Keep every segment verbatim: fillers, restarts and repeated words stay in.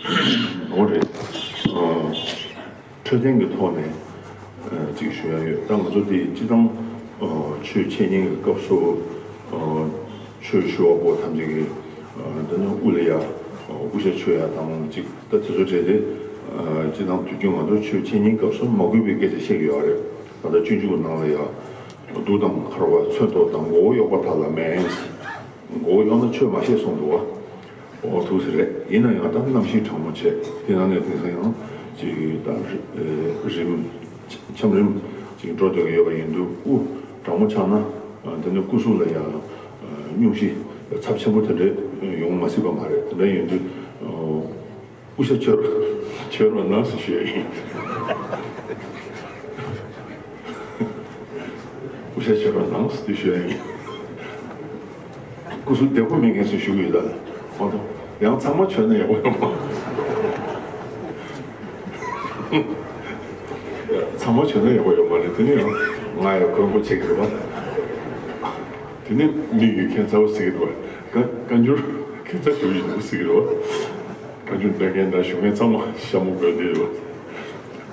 འོ་རེད། འཕྲོད་བསྟེན་གྱི་ཐོག་ནས་ཅིག་ཞུ་ཡ་ཡོད། ད་ང་ཚོ་དེ་སྤྱི་བཏང་ཆོས་འཆད་ཉན་གྱི་སྐབས་སུ་ཆོས་ཞུ་བ་པོ་ཐམས་ཅད་ཀྱིས་འདི་ནི་དབུ་ལ་ཡ་དབུ་ཞྭ་མཆོད་ཡ་དང་ཅིག་ད་དེ་ཚོ་བྲལ་ཏེ། སྤྱི་བཏང་དུས་རྒྱུན་ང་ཚོ་ཆོས་འཆད་ཉན་སྐབས་སུ་མ་གུས་པའི་སྐད་ཆ་བཤད་ཀྱི་ཡོད་རེད། ད་ལྟ་སྤྱོད་འཇུག་ནང་ལ་ཡ། གདུགས་དང་འཁར་བ་མཚོན་ཐོགས་དང་། མགོ་བོ་གཡོགས་པ་དག་ལ་མེད། མགོ་བོ་གཡོགས་ན་ཆོས་མ་བཤད་གསུངས་འདུག་བ། འོ་ཐུགས་སུ་རེད། ཡིན་ན་ཡང་ད་གནམ་གཤིས་གྲང་མོ་བྱས། དེ་ནང་ནས་དེང་སང་ཡང་ཅིག་ད་རི་རིམ་འཆམ་རིམ་ཅིག་འགྲོ་སྡོད་ཀྱི་ཡོད་པ་ཡིན་དུས། དབུ་གྲང་མོ་ཆགས་ན་དེ་ནི་སྐུ་གཟུགས་ལ་ཡང་སྙུང་གཞི་ཚབས་ཆེན་པོ་དེ་འདྲ་ཡོང་མ་སྲིད་པ་མ་རེད། དེ་འདྲ་ཡིན་དུས། དབུ་ཞྭ་མཆོད་རོགས་མཆོད་རོགས་གནང་ཟེར་ཞུ་ཡ་ཡིན། དབུ་ཞྭ་མཆོད་རོགས་གནང་ཟེར་ཞུ་ཡ་ཡིན། སྐུ་གཟུགས་བདེ་པོ་མེད་མཁན་ཚོས་ཞུ་གི་ཡོད་ད། ཁོང་ཚོ་ཡང་ཚང་མ་མཆོད་ན་ཡག་པོ་ཡོང་མ། ཚང་མ་མཆོད་ན་ཡག་པོ་ཡོང་མ་རེད། དེ་ནི་ཡང་ང་ཡང་མགོན་པོ་བྱེད་ཀྱི་རེད་པ། དེ་ནི་མི་ཡི་ཁྱད་མཚར་བ་ཟེར་གྱི་འདུག་བ། བཀའ་བཀའ་འགྱུར་ཁྱད་མཚར་ཞུ་ཡི་འདུག་ཟེར་གྱི་རེད་བ། བཀའ་འགྱུར་འདོན་མཁན་དང་ཞུ་མཁན་ཚང་མ་ཞྭ་མོ་གོན་བསྡད་ཡོད།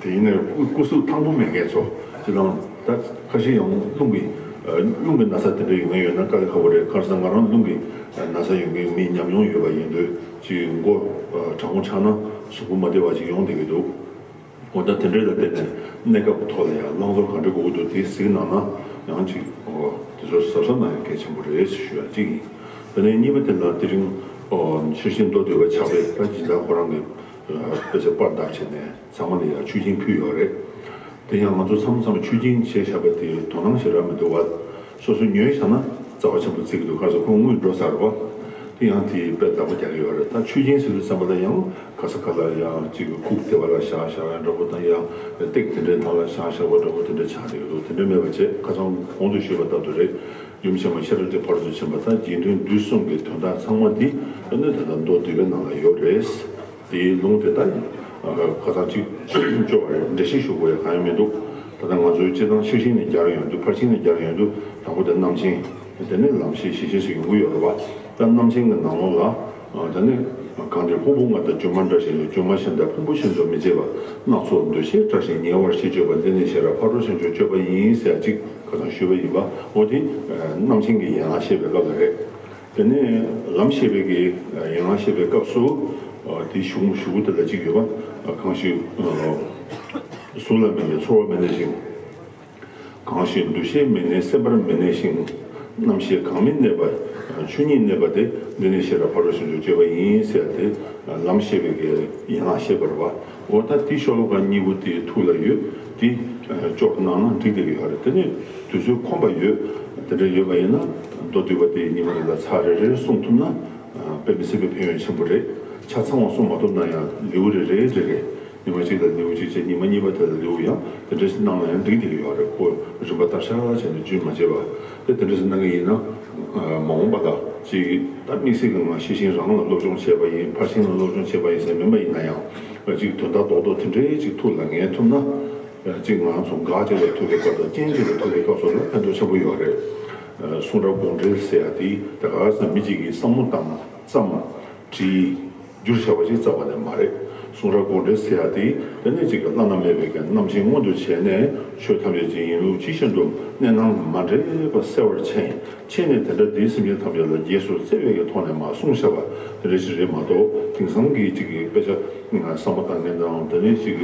དེ་ཡིན་ནའི་སྐུ་སྐུ་གཟུགས་ཐང་པོ་མེད་མཁན་ཚོ་ཅི་ལང་ད་ཁ་ཤས་ཡང་རླུང་གི་རླུང་གི་ན་ཚ་དེ་འདྲ་ཡོད་མཁན་ཡོད་ན་དཀའ་ལས་ཁག་པོ་རེད། ཁ་སང་ང་རང་རླུང་གི་ན་ཚ་ཡོད་མཁན་མི་ཉམས་མྱོང་ཡོད་པ་ཡིན་དུས། ཅིག་མགོ་གྲང་མོ་ཆགས་ན་གཟུགས་པོ་མ་བདེ་བ་ཅིག་ཡོང་བསྡད་ཀྱི་འདུག་འོ་ད་དེ་འདྲའི་ལ་བརྟེན་ནས་གནས་སྐབས་ཐོག་ལ་ཡང་བླང་དོར་ག་འདྲ་དགོས་ཀྱི་འདུག་དེ་གཟིགས་གནང་ན་ཡང་ཅིག་འོ་དེ་ཚོ་གཟབ་གཟབ་གནང་ཡ་གལ་ཆེན་པོ་རེད་ཞུ་ཡ་གཅིག་ཡིན། དེ་ནས་གཉིས་པ་དེ་ལ་དེ་རིང་འོ་ཤེར་ཕྱིན་མདོ་སྡུད་པ་ཕྱག་དཔེ་ད་སྦྱིན་བདག་ཁོ་རང་གི་དཔེ་ཆ་པར་བཏབ་བྱས་ནས་ཚང་མ་ལ་ཡང་ཆོས་སྦྱིན་ཕུལ་ཡོད་རེད། དེ་ཡང་ང་ཚོ་མཚམས་མཚམས་ཆོས་སྦྱིན་བྱས་བཞག་པ་དེ་དོ་སྣང་ཞེ་དྲག་མི་འདུག་བ། སོ་སོ་ཉོས་བཞག་ན་རྩ་བ་ཆེན་པོ་བརྩི་གི་འདུག་ཁ་སང་ཁོང་དངུལ་འགྲོ་ཚར་བ། དེ་ཡང་དེའི་དཔེ་བདག་པོ་རྒྱག་གི་ཡོད་རེད། ད་ཆོས་སྦྱིན་ཟེར་དུས་ཙམ་པ་ལ་ཡང་ག་ས་ག་ལ་ཡང་ཅིག་ཁུག་དེ་བ་ལ་བཞག་བཞག་པ་འདྲ་པོ་དང་། ཡང་སྟེགས་དེ་འདྲའི་ནང་ལ་བཞག་བཞག་པ་འདྲ་པོ་དེ་འདྲ་ཆགས་བསྡད་ཀྱི་འདུག་དེ་འདྲ་མེད་པ་བྱས། ཁ་སང་གོང་དུ་ཞུས་པ་ལྟར་དུ་རེད། ཡུམ་ཆེན་མོ་ཤེས་རབ་ཀྱི་ཕ་རོལ་ཏུ་ཕྱིན་པ་དང་རྗེས་དྲན་བསྡུས་གསུམ་གྱི་དོན་དག་ཚང་མ་འདི་ཨ་ནི་ད་ལྟ་མདོ་སྡུད་པའི་ནང་ལ་ཡོད་རེད། དེའི་ལུང་དེ་ལྟར་ཁ་སང་གཅིག་སྐྱོར་བ་རེད། འགྲེལ་བཤད་ཞུ་དགོས་ཡ་གང་ཡང་མི་འདུག་ད་ལྟ་ང་ཚོའི་སྤྱི་བཏང་ཤེར་ཕྱིན་ནས་སྦྱར་ཡོང་དུས། ཕར་ཕྱིན་ནས་སྦྱར་ཡོང་དུས་དང་པོ་དེ་རྣམ་མཁྱེན། དེ་ནས་ལམ་ཤེས་ཞི་ཞི་ཞིག་ཡོང་གི་ཡོད་རེད་བ། ད་རྣམ་མཁྱེན་གྱི་ནང་ལོགས་ལ་དེ་ནས་གང་དེ་ཕུང་པོ་ལྔ་དང་སྒྱུ་མ་འདྲ་ཞིང་། སྒྱུ་མ་གཞན་དག་ཕུང་པོ་གཞན་དུ་མི་བྱེད་པ། སྣ་ཚོགས་འདུ་ཤེས་བྲལ་ཞིང་ཉེ་བར་ཞི་སྤྱོད་པ། འདི་ནི་ཤེས་རབ་ཕ་རོལ་ཕྱིན་མཆོག་སྤྱོད་པ་ཡིན་ཟེར་ཅིག་ཁ་སང་ཞུས་པ་ཡིན་པ། འོ་དེ་རྣམ་མཁྱེན་གྱི་ཡན་ལག་བཤད་པའི་སྐབས་ལ་རེད། དེ་ནས་ལམ་བཤད་པའི་གི་ཡན་ལག་བཤད་པའི་སྐབས་སུ་དེའི་གཞུང་གཞུང་དེ་ལ་གཅིག་ཡོད་པ། གང་ཞིག་གཟུགས་ལ་མི་གནས་ཚོར་བ་མི་གནས་ཤིང་། གང་ཞིག་འདུ་ཤེས་མི་གནས་སེམས་པར་མི་གནས་ཤིང་། རྣམ་ཤེས་གང་མི་གནས་པ་ཆོས་ཉིད་གནས་པ་དེ། འདི་ནི་ཤེས་རབ་ཕ་རོལ་ཕྱིན་མཆོག་སྤྱོད་པ་ཡིན་ཟེར་ཏེ། ལམ་བཤད་པའི་གི་ཡན་ལག་བཤད་པ་རེད་བ། འོ་ད་དེའི་ཤོ་ལོ་ཀ་གཉིས་པོ་དེ་ཐུགས་ལ་ཡོད། དེ་སྐྱོར་གནང་ན་འགྲིག་བསྡད་ཀྱི་ཡོད་རེད། དེ་ནས་དུས་ཚོད་ཁོམ་པ་ཡོད། དེ་འདྲ་ཡོད་པ་ཡིན་ན་མདོ་སྡུད་པ་དེ་ཉི་མ་རེ་ལ་ཚར་རེ་རེ་གསུང་ཐུབ་ན་དཔེ་མི་སྲིད་པའི་ཕན་ཡོན་ཆེན་པོ་རེད། ཆ་ཚང་བ་གསུང་མ་ཐུབ་ན་ཡང་ལེའུ་རེ་རེ་རེ་རེ། ཉི་མ་གཅིག་ལ་ལེའུ་གཅིག་བྱས། ཉི་མ་གཉིས་པ་དེ་ལ་ལེའུ་ཡང་དེ་འདྲ་ཞིག་གནང་ན་ཡང་འགྲིག་བསྡད་ཀྱི་ཡོད་རེད། ཁོ་རིམ་པ་ལྟར་ཤ་བྱས་ནས་རྒྱུན་མ་བཅད་པ། དེ་དེ་འདྲ་ཞིག་གནང་གི་ཡིན་ན། མ་འོངས་པ་ལ་ཅིག་ད་དམིགས་བསལ་གྱི་ང་ཤེར་ཕྱིན་རང་ལ་སློབ་སྦྱོང་བྱས་པ་ཡིན། ཕར་ཕྱིན་ལ་སློབ་སྦྱོང་བྱས་པ་ཡིན་ཟེར་མིན་པ་ཡིན་ན་ཡང་། ཅིག་དོན་དག་རྡོག་རྡོག་དེ་འདྲའི་ཅིག་ཐུགས་ལ་ངེས་ཐུབ་ན། ཅིག་ང་ཚོ་འགག་ཅིག་ལ་ཐུག་པའི་སྐབས་དང་རྐྱེན་ཅིག་ལ་ཐུག་པའི་སྐབས་སུ་ལ་ཕན་ཐོགས་ཆེན་པོ་ཡོད་རེད། གསུང་རབ་དགོངས་འགྲེལ་ཟེར་ཡ་དེ་ད་ག་ས་མི་གཅིག་གིས་བསམ་བློ་བཏང་ན་བརྩམས། བྲིས། བསྒྱུར་བྱ་བ་ཞིག་རྩ་བ་ནས་མ་རེད། གསུང་རབ་དགོངས་འགྲེལ་ཟེར་ཡ་དེ་དེ་ནས་ཅིག་བླ་ན་མེད་པའི་གི་རྣམ་མཁྱེན་མངོན་དུ་བྱས་ནས་ཆོས་ཐམས་ཅད་ཀྱི་ཡིན་ལུགས་ཇི་བཞིན་དུ་གནས་སྣང་མ་འདྲེས་པ་གསལ་བར་མཁྱེན། མཁྱེན་ནས་དེ་འདྲ་དེའི་སེམས་ཅན་ཐམས་ཅད་ལ་རྗེས་སུ་བརྩེ་བའི་གི་ཐོག་ནས་མ་གསུངས་བཞག་པ་དེ་འདྲ་ཞིག་རེད་མ་གཏོགས། དེང་སང་གི་ཅིག་གི་དཔེ་ཆ་བསམ་བློ་བཏང་མཁན་དང་། དེ་ནས་ཅིག་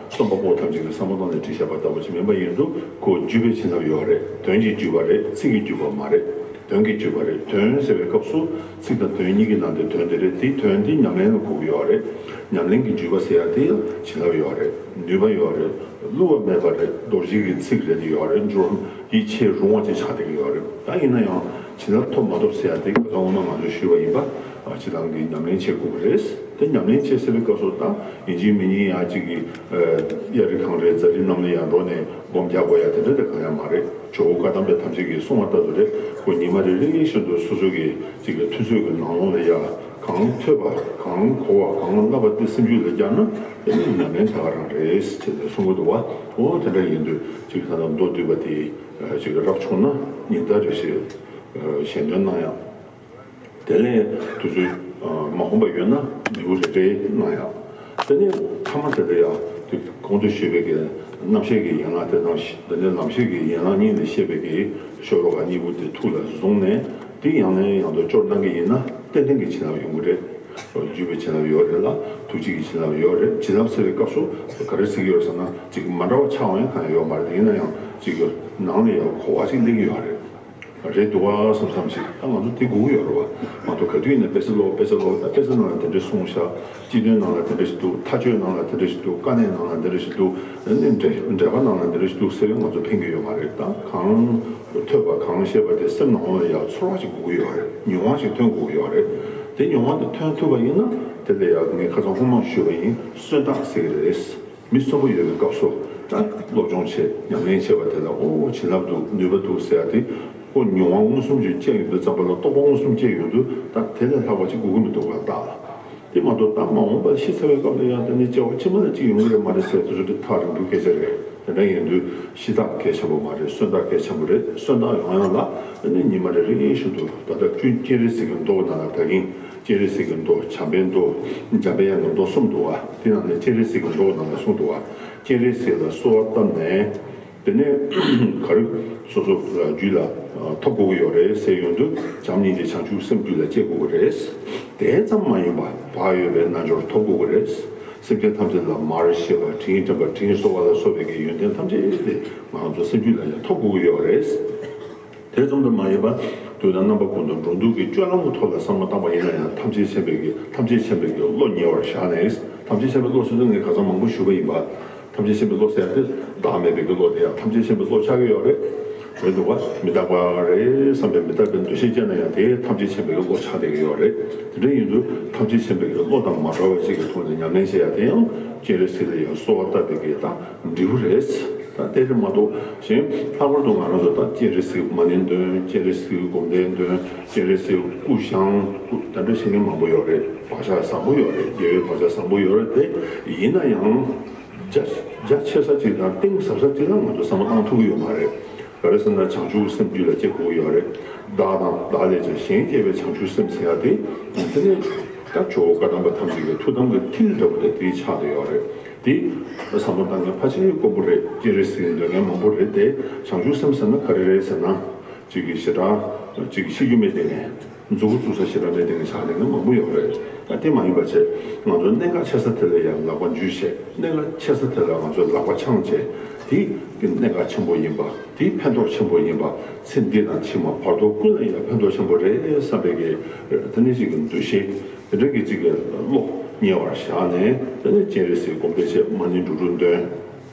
རྩོམ་པ་པོ་ཐམས་ཅད་ཀྱིས་བསམ་བློ་བཏང་ནས་བྲིས་བཞག་པ་ལྟ་བུ་ཞིག་མིན་པ་ཡིན་དུས། ཁོ་བརྒྱུད་པའི་བྱིན་རླབས་ཡོད་རེད། དོན་གྱི་བརྒྱུད་པ་རེད། ཚིག་གི་བརྒྱུད་པ་མ་རེད། དོན་གྱི་བརྒྱུད་པ་རེད། དོན་ཟེར་བའི་སྐབས་སུ་ཚིག་དང་དོན་གཉིས་ཀྱི་ནང་དུ་དོན་དེ་རེད། དེའི་དོན་དེ་ཉམས་ལེན་ལ་གོ་གི་ཡོད་རེད། ཉམས་ལེན་གྱི་བརྒྱུད་པ་ཟེར་ཡ་དེ་ཡང་བྱིན་རླབས་ཡོད་རེད། ནུས་པ་ཡོད་རེད། བསླུ་བ་མེད་པ་རེད། རྡོ་རྗེ་གི་ཚིག་རེད་དེ་ཡོད་རེད། འགྱུར་ཡིད་ཆེས་རུང་བ་ཅིག་ཆགས་བསྡད་ཀྱི་ཡོད་རེད། ད་ཡིན་ན་ཡང་བྱིན་རླབས་ཐོབ་མ་ཐོབ་ཟེར་ཡ་དེ་ཁ་སང་འོ་མ་ང་ཚོས་ཞུས་པ་ཡིན་པ། སྤྱི་བཏང་གི་ཉམས་ལེན་བྱེད་དགོས་པ་རེད། དེ་ཉམས་ལེན་བྱེད་ཟེར་བའི་སྐབས་སུ་ད་ཡིན་གཅིག་མིན་གཉིས་ཡང་གཅིག་གི་གཡའ་རི་གངས་རི་རྫ་རི་རྣམས་ལ་ཡང་འགྲོ་ནས་སྒོམ་རྒྱག་དགོས་ཡ་དེ་འདྲ་དེ་གང་ཡང་མ་རེད། ཇོ་བོ་བཀའ་གདམས་པའི་ཐམས་ཅད་ཀྱིས་གསུངས་པ་ལྟར་དུ་རེད། ཁོ་ཉི་མ་རེ་རེ་བཞིན་དུ་སོ་སོ་གི་ཅིག་གི་ཐུབ་ཚོད་ཀྱི་ནང་ལོགས་ལ་ཡ་གང་ཐོས་པ་གང་གོ་བ་གང་བསླབ་པ་དེ་སེམས་རྒྱུད་ལ་བསྐྱར་ན་དེ་ནི་ཉམས་ལེན་ད་ག་རང་རེད་ཅེས་གསུང་གི་འདུག་བ། འོ་དེ་འདྲ་ཡིན་དུས་ཅིག་ད་ལྟ་མདོ་སྡུད་པ་དེ་ཅིག་རབ་བྱུང་ན་ཉིན་ལྟར་རེ་བཞིན་ཞལ་འདོན་གནང་ཡང་། དེ་ལས་དུས་ཚོད་ མ་འོངས་པ་ཡོད་ན་འདི་བོ་རེ་རེ་གནང་ཡག་དེ་ནས་ཐ་མ་དེ་ལ་ཡང་དེ་གོང་དུ་ཞུས་པའི་གི་རྣམ་བཤད་ཀྱི་ཡན་ལག་དེ་དང་། དེ་ནས་ལམ་ཤེས་ཀྱི་ཡན་ལག་གཉིས་ལས་བཤད་པའི་གི་ཤོ་ལོ་ཀ་གཉིས་པོ་དེ་ཐུགས་ལ་བཟུང་ནས། དེ་ཡང་ནས་ཡང་དུ་སྐྱོར་གནང་གི་ཡིན་ན་ཏན་ཏན་གྱི་བྱིན་རླབས་ཡོང་གི་རེད། བརྒྱུད་པའི་བྱིན་རླབས་ཡོད་རེད་ལ། ཐུགས་རྗེ་གི་བྱིན་རླབས་ཡོད་རེད། བྱིན་རླབས་ཟེར་བའི་སྐབས་སུ་ག་རེ་ཟེར་གྱི་ཡོད་ཟེར་ན། ཅིག་མ་འདྲ་བ་ཆགས་འོང་ཡང་གང་ཡང་ཡོད་མ་རེད། ཡིན་ན་ཡང་ཅིག་ནང་ལ་ཡང་གོ་བ་ཅིག་སླེབས་ཀྱི་ཡོད་རེད། རེད་འདུག་བ་བསམ་བསམ་ཞིག་ད་ང་ཚོ་དེ་དགོས་ཀྱི་ཡོད་རེད་བ། མ་གཏོགས་ག་དུས་ཡིན་ན་དཔེ་ཆ་ཀློག་དཔེ་ཆ་ཀློག་ད་དཔེ་ཆ་ནང་ལ་དེ་འདྲ་གསུངས་ཤག་སྤྱི་དོན་ནང་ལ་དེ་འདྲ་ཞིག་འདུག་མཐའ་དཔྱོད་ནང་ལ་དེ་འདྲ་ཞིག་འདུག་དཀའ་གནད་ནང་ལ་དེ་འདྲ་ཞིག་འདུག་ཨ་ནི་འགྲེལ་འགྲེལ་པ་ནང་ལ་དེ་འདྲ་ཞིག་འདུག་ཟེར་བས་ང་ཚོ་ཕན་གྱི་ཡོད་མ་རེད། ད་གང་ཐོས་པ་གང་བཤད་པ་དེ་སེམས་ནང་ལ་ཡང་ཚོར་བ་ཞིག་དགོས་ཀྱི་ཡོད་རེད། མྱོང་བ་ཞིག་ཐོན་དགོས་ཀྱི་ཡོད་རེད། དེ་མྱོང་བ་དེ་ཐོན་ཐུབ་པ་ཡིན་ན་དེ་ལ་ཡང་ངས་ཁ་སང་སྔོན་མ་ཞུས་པ་ཡིན། སུན་དག་ཟེར་གྱི་རེད། མི་གསོན་པོ་ཡོད་པའི་སྐབས་སུ་ད་སློབ་སྦྱོང་བྱེད། ཉམས་ལེན་བྱེད་པ་དེ་ལ་ཨོ་བྱིན་རླབས་འདུག་ནུས་པ་འདུག་ཟེར་ཡ་དེ། ཁོ་མྱོང་བ་མངོན་སུམ་ཅིག་སྐྱེ་ཡོང་དུས་ཙམ་པ་ལ་རྟོགས་པ་མངོན་སུམ་སྐྱེ་ཡོང་དུས་ད་དེ་ལས་ལྷག་པ་ཅིག་དགོས་ཀྱི་མི་འདུག་ག་ད་དེ་མ་གཏོགས་ད་མ་འོངས་པར་ཤི་ཚར་བའི་སྐབས་ལ་ཡང་དེ་ནི་སྐྱེ་བ་ཕྱི་མ་ལ་ཅིག་ཡོང་གི་རེད་མ་རེད་ཟེར་དེ་ཚོ་དེ་ཐག་རིང་པོའི་སྐད་ཆ་རེད། དེ་འདྲ་ཡིན་དུས་ཤི་རྟགས་གལ་ཆེན་པོ་མ་རེད། གསོན་རྟགས་གལ་ཆེན་པོ་རེད། གསོན་རྟགས་ཡོང་ཡ་ལ་དེ་ནི་ཉི་མ་རེ་རེ་བཞིན་དུ་ད་ལྟ་སྤྱན་རས་གཟིགས་ཀྱི་མདོ་ནང་ལ་ད་གིན། སྤྱན་རས་གཟིགས་ཀྱི་མདོ། བྱམས་པའི་མདོ། འཇམ་པའི་དབྱངས་ཀྱི་མདོ་གསུམ་འདུག་བ། དེ་ནང་ནས་སྤྱན་རས་གཟིགས་ཀྱི་མདོ་ནང་ལ་གསུངས་འདུག་བ། སྤྱན་རས་གཟིགས་ལ་གསོལ་བ་བཏབ་ནས། དེ་ནས་ག་རེ་སོ་སོ་རྒྱུད་ལ་ཐོབ་དགོས་ཀྱི་ཡོད་རེད་ཟེར་ཡོང་དུས། བྱམས་སྙིང་རྗེ་བྱང་ཆུབ་སེམས་རྒྱུད་ལ་སྐྱེ་དགོས་ཀྱི་རེད། དེ་ཙམ་མ་ཡིན་པར་བག་ཡོད་པའི་རྣལ་འབྱོར་ཐོབ་དགོས་ཀྱི་རེད། སེམས་ཅན་ཐམས་ཅད་ལ་མར་ཤེས་པ། དྲིན་དྲན་པ། དྲིན་གཟོ་བ་ལ་སོགས་པའི་གི་ཡོན་ཏན་ཐམས་ཅད་དེ་ང་ཚོ་སེམས་རྒྱུད་ལ་ཡང་ཐོབ་དགོས་ཀྱི་ཡོད་རེད། དེ་ཙམ་དུ་མ་ཡིན་པར་དུས་དང་རྣམ་པ་ཀུན་ཏུ་འགྲོ་འདུག་གི་སྤྱོད་ལམ་གྱི་ཐོག་ལ་བསམ་བློ་བཏང་པ་ཡིན་ན་ཡང་། ཐམས་ཅད་མཁྱེན་པའི་གི་ཐམས་ཅད་མཁྱེན་པའི་གི་བློ་ཉེ་བར་བཞག་ནས། ཐམས་ཅད་མཁྱེན་པའི་བློ་ཟེར་དུས་ངས་ཁ་སང་མང་པོ་ཞུས་པ་ཡིན་པ། ཐམས་ཅད་མཁྱེན་པའི་བློ་ཟེར་ཡ་དེ་བདག་མེད་པའི་གི་བློ་དེ་ཡང་ཐམས་ཅད་མཁྱེན་པའི་བློ་ཆགས་ཀྱི་ཡོད་རེད། རེད་འདུག་བ། མི་རྟག་པ་རེད་བསམ་པའི་མི་རྟག་པའི་འདུ་ཤེས་སྐྱེས་ན་ཡང་དེ་ཐམས་ཅད་མཁྱེན་པའི་གི་བློ་ཆགས་བསྡད་ཀྱི་ཡོད་རེད། དེ་འདྲ་ཡིན་དུས་ཐམས་ཅད་མཁྱེན་པའི་གི་བློ་དང་མ་བྲལ་བ་ཞིག་གི་ཐོག་ནས་ཉམས་ལེན་བྱེད་ཡ་དེ་ཡང་སྤྱན་རས་གཟིགས་ལ་ཡང་གསོལ་བ་བཏབ་པའི་གི་ད་འབྲས་བུ་རེད། ད་དེ་རེད་མ་གཏོགས་གཞན་ལྷག་པར་དུ་ང་རང་ཚོ་ད་སྤྱན་རས་གཟིགས་མ་ཎི་འདོན། སྤྱན་རས་གཟིགས་སྒོམ་བཟླས་འདོན། སྤྱན་རས་གཟིགས་སྐུ་བཞེངས། སྐུ་ད་འདྲ་བྱེད་མཁན་མང་པོ་ཡོད་རེད། བག་ཆགས་བཟང་པོ་ཡོད་རེད། དགེ་བའི་བག་ཆགས་བཟང་པོ་ཡོད་རེད། དེ་ཡིན་ན་ཡང་རྒྱ་རྒྱ་ཆེ་ས་ཅིག་དང་གཏིང་ཟབ་ས་ཅིག་ལ་ང་ཚོ་བསམ་བློ་བཏང་ཐུབ་ཀྱི་ཡོད་མ་རེད། ག་རེ་ཟེར་ན་བྱང་ཆུབ་སེམས་རྒྱུད་ལ་སྐྱེ་དགོས་ཀྱི་ཡོད་རེད། བདག་དང་བདག་ལས་ཀྱང་གཞན་གཅེས་པའི་བྱང་ཆུབ་སེམས་ཟེར་ཡ་དེ། དེ་ནི་ད་ཇོ་བོ་བཀའ་གདམས་པ་ཐམས་ཅད་ཀྱི་ཐུགས་དམ་གྱི་མཐིལ་འདྲ་པོ་དེ་དེའི་ཆགས་བསྡད་ཡོད་རེད། དེ་བསམ་བློ་བཏང་མཁན་ཕལ་ཆེར་དཀོན་པོ་རེད། སྤྱན་རས་གཟིགས་འདོན་མཁན་མང་པོ་རེད་དེ། བྱང་ཆུབ་སེམས་ཟེར་ན་ག་རེ་རེད་ཟེར་ན། གཅིག་གིས་ཞེ་དྲག་གཅིག་གིས་ཤེས་རྒྱུ་མེད་དེ་ནས། མཛུབ་གུ་བཙུགས་ས་ཞེ་དྲག་མེད་དེ་ནས་ཆགས་བསྡད་མཁན་མང་པོ་ཡོད་རེད། ད་དེ་མ་ཡིན་པ་བྱས། ང་ཚོ་གནད་འགག་ཆེ་ས་དེ་ལ་ཡང་ལག་པ་འཇུ་བྱས། གནད་འགག་ཆེ་ས་དེ་ལ་ང་ཚོ་ལག་པ་འཆང་བྱས། དེ་གནད་འགག་ཆེན་པོ་ཡིན་པ། དེ་ཕན་ཐོགས་ཆེན་པོ་ཡིན་པ། ཚེ་འདི་དང་ཕྱི་མ་བར་དོ་ཀུན་ལ་ཡང་ཕན་ཐོགས་ཆེན་པོ་རེད་བསམ་པའི་གི་དེ་ནས་ཅིག་གི་འདུ་ཤེས། དེ་འདྲ་གི་ཅིག་གི་བློ་ཉེ་བར་བཞག་ནས། དེ་ནས་སྤྱན་རས་གཟིགས་སྒོམ་བཟླས་བྱས། མ་ཎི་འགྲོ་དྲུག་འདོན།